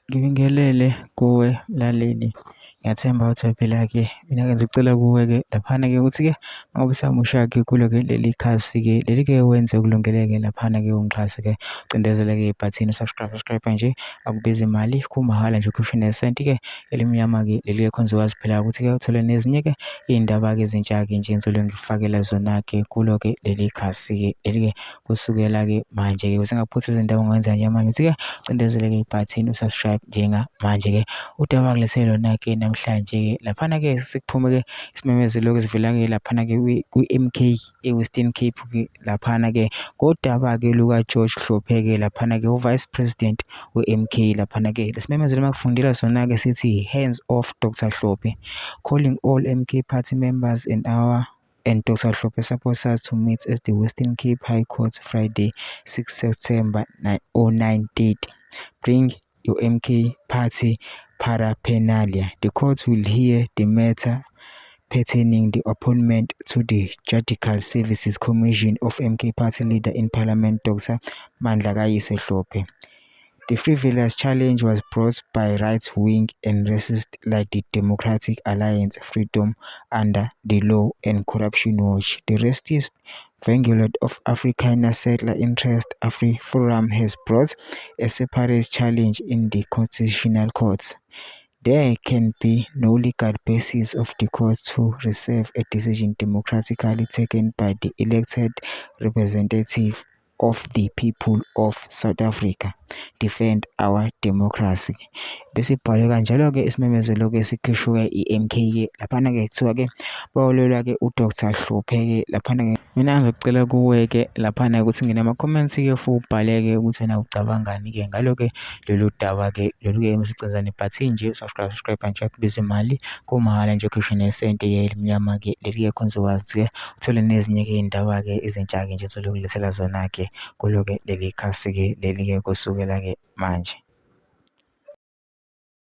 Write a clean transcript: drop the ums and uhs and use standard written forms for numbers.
Ngibingelele kuwe mlaleli, ngiyathemba ukuthi uyaphila-ke. Mina-ke ngizocela kuwe-ke laphana-ke ukuthi-ke uma usamusha-ke kulo-ke leli khasi-ke leli-ke wenze ukulungeleke laphana-ke ungixhase-ke ucindezele-ke ibhathini u-subscribe, subscribe nje akubizi imali kumahhala nje ukhishwe nesenti-ke elimnyama-ke leli-ke khona uzokwazi phela ukuthi-ke uthole nezinye-ke iy'ndaba-ke ezintsha-ke nje engizobe ngikufakela zona-ke kulo-ke leli khasi-ke leli-ke Kusukela-ke manje-ke usengaphuthi izindaba ongenza njengamanje ukuthi-ke ucindezeleke ibhathini u-subscribe njengamanje-ke. Udaba ngilethele lona-ke namhlanje-ke laphana-ke sekuphume-ke isimemezelo-ke sivela-ke laphana-ke kwi-M_K e-Western Cape-ke laphana-ke ngodaba-ke luka-George Hlophe-ke laphana-ke u-Vice President we-M_K laphana-ke. Lesimemezelo makufundela sona-ke sithi hands off Dr Hlophe, calling all M_K party members and our and Dr Hlophe supporters to meet at the Western Cape High Court Friday, 6 September 09:30. Bring your MK party paraphernalia. The court will hear the matter pertaining the appointment to the Judicial Services Commission of MK Party leader in Parliament Dr Mandlakayise Hlophe. The frivolous challenge was brought by right-wing and racists like the Democratic Alliance, Freedom Under the Law and Corruption Watch. The racist vanguard of Afrikaner settler interest AfriForum has brought a separate challenge in the Constitutional Court. There can be no legal basis of the court to reserve a decision democratically taken by the elected representative of the people of South Africa. Defend our democracy. Besibhalwe kanjalo-ke isimemezelo-ke esikhishwe i-M_K-ke laphana-ke kuthiwa-ke bawolelwa-ke u-Dr Hlophe-ke laphana-ke. Mina ngizocela kuwe-ke laphana ukuthi ungene ama-comments-ke futhi ubhale-ke ukuthi wena ucabangani-ke ngalo-ke lolu daba-ke lolu-ke msicezane ibhathini nje subscribe subscribe nje akubiza imali kumahhala nje ukhishwe nesenti-ke elimnyama-ke leli-ke khona uzokwazi-ke uthole nezinye-ke iy'ndaba-ke ezintsha-ke nje engizobe ngikulethela zona-ke kulo-ke leli khasi-ke leli-ke kusukela-ke manje.